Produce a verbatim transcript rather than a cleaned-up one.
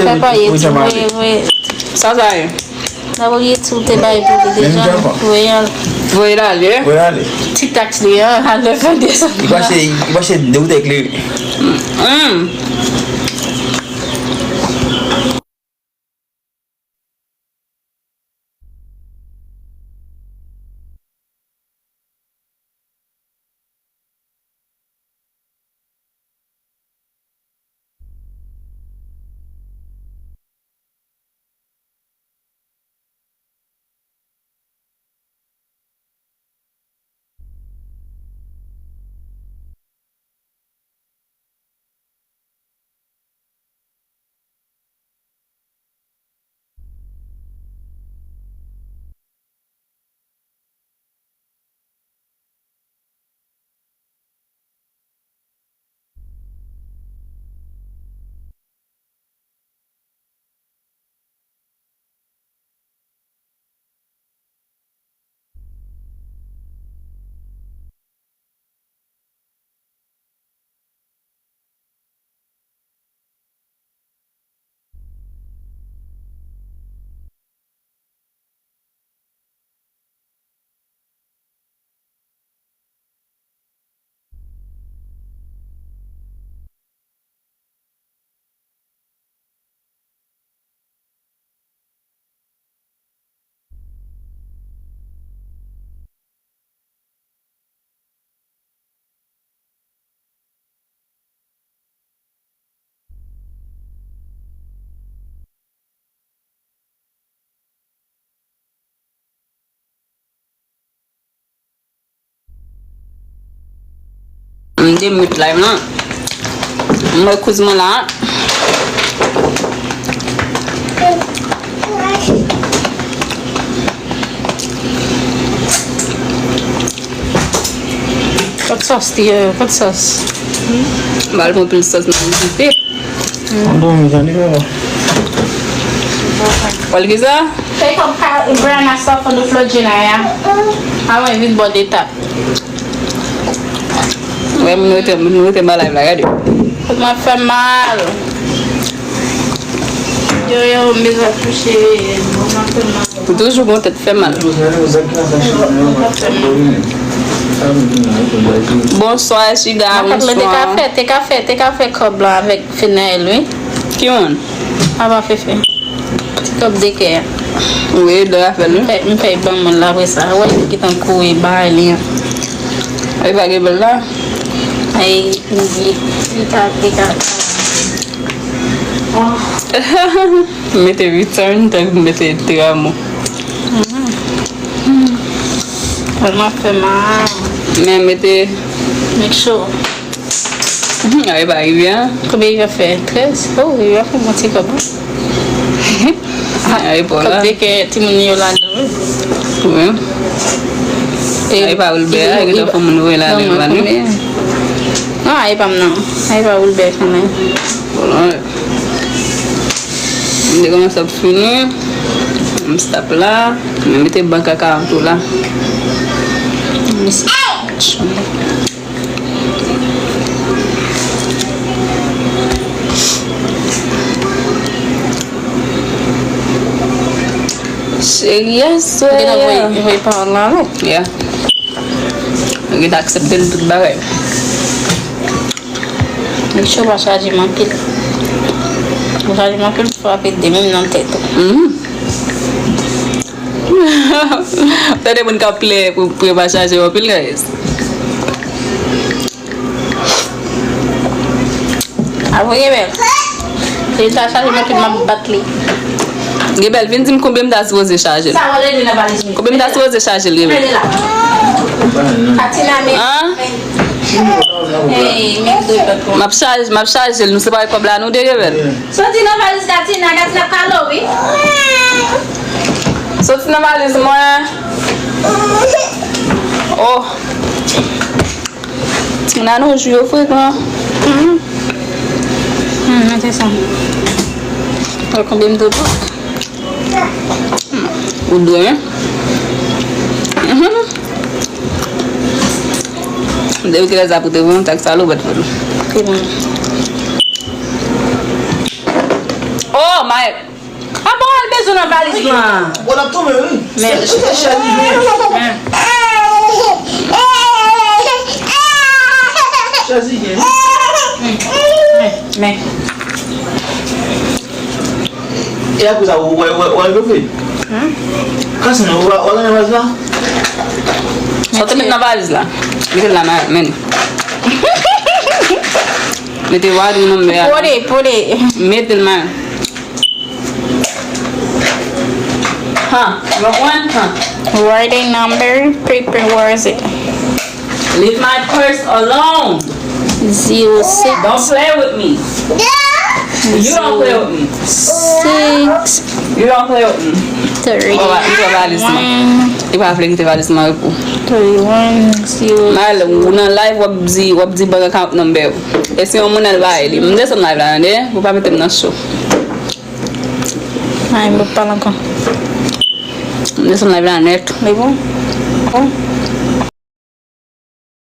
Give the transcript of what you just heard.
Papa ye ti voye voye. Sa sa ye? N ap olye ti ou te bay pou li deja. Voye al. Voye l ale. Voye l ale. Ti taks li an, al fè desann. Li mache, li mache de ou te klere. Mm. M te mute live lan. M wè kouz mwen la. Kot sòs li ye? Kot sòs? M al pran pil sòs nan dife. Mwen dòmi tande papa. Wè l ki sa? Take up grandma stuff on the floor, Gina, yeah? Awen vin bò de tap. Wè moun rete, moun rete nan live la, gade. Kòman fè mal. Yo, yo, m bezwen kouche. Kòman fè mal. Ou toujou gon tèt fè mal. Bonswa, Chiga, bonswa. Te ka fè, te ka fè, te ka fè kòb la avèk Fenaël, wi. Ki moun? Apa Fefe. Ti kòb de kè a. Wi, de afè l, wi. M fè, m fè ban moun la apre sa. Wè, li gentan kouri bay li an. Ay, pa gen bèl la. Ay, li, li ka, li ka. Mete return, tankou mete tramo. Tèlman fè mal. Men mete. Make sure. Ay, pa rive, an. Konbyen yo fè? Trèz? Oh, yo fè bon ti kòb, wi. Ay, bon, la. Kòb de kè timoun yo ladan, wi. Wi. Ay, pa Wilbert, a, gentan fè moun voye la, nan vann, wi. Non, ay, pa m, non. Ay, pa Wilbert, non. Bon, la. M te kòmanse ap fini. M stop la. M mete bank a karant tou la. Cheri, aswè a. Ou gentan voye, voye pawòl la, non? Yeah. Ou gentan aksepte l tout bagay. Make sure w pa chaje m anpil. Ou chaje m anpil, ou frape de menm nan tèt ou. Mhm. Tande moun k ap plè pou, pou yo pa chaje w anpil, guys. Apre, Gebel. Se ta chaje m anpil, m ap bat li. Gebel, vin di m konbyen m ta sipoze chaje l. Sa w ale di nan valiz mwen. Konbyen m ta sipoze chaje l, Gebel? Mete la. Katina, men. An? Hey, men de bat. M ap chaje, m ap chaje l. Nou separe kòb la, nou de, Gebel. Soti nan valiz Katina, Katina kalo, wi. Soti nan valiz mwen. Oh. Timoun an nou jou yo frekan. Mhm. Hmm, mete sa. Wè konbyen m te pran. Hmm. Ou dwe, hein? Mhm. Depi kilè sa pou te pran, tak sa lobèt pou nou. Te pran. Sou nan valiz lan. Bon, n ap tonbe, wi. Men. Chita chèz li gen. Men. Chèz li gen. Men. Men. E apre sa, ou wè, wè, wè, wè, fè. Kase non, ou wè, wè, wè, wè, sa. Sa w te met nan valiz la. Mete l la, men. Mete valiz nan men. Pole, pole. Mete l, men. Huh? You want one? Huh? Writing number, paper, where is it? Leave my purse alone. Zero six. Don't play with me. You don't play with me. Six. You don't play with me. Thirty. Ou pa, ou pa valiz mwen. Li pa vle kite valiz mwen repou. Thirty-one, zero. Mal, ou nan live, w ap di, w ap di bank account number ou. E si yon moun al bay li. M desann live la, tande? Ou pa mete m nan cho. Ay, m p ap pale ankò. M desann live la nèt. Li bon? Bon.